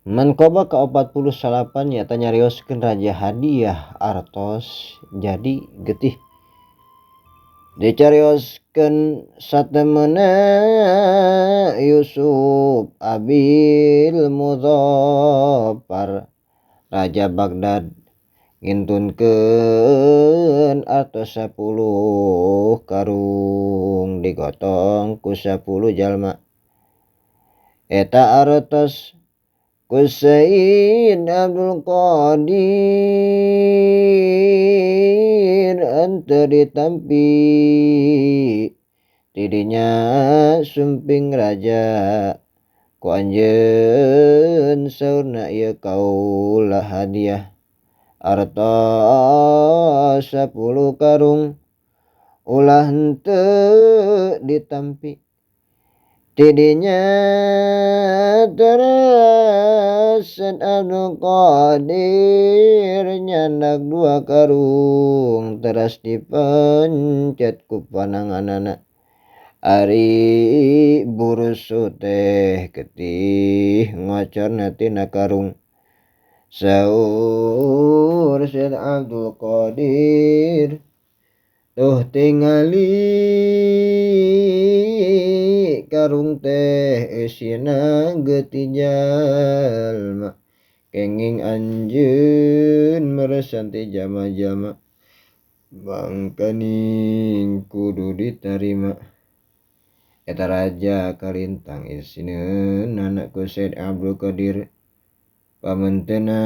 Manqobah ka-49 nyaeta nyarioskeun Raja Hadiah artos jadi getih. Dicarioskeun satemena Yusuf Abil Mudhafar Raja Baghdad ngintunkeun artos 10 karung digotong ku 10 jalma. Eta artos ku Sayyid Abdul Qadir henteu ditampi tidinya sumping raja ku anjeun saurna ieu kaula hadiah artos 10 karung ulah henteu ditampi tidinya teras Sayyid Abdul Qadir nyandak 2 karung teras dipencet ku pananganana. Ari burusu teh getih ngocorna tina karung. Saur Sayyid Abdul Qadir tuh tingali karung teh isina getih jalma kenging anjeun meresan ti jama-jama mangkaning kudu ditarima. Eta raja kalintang isineun anak ku Sayyid Abdul Qadir pamentena.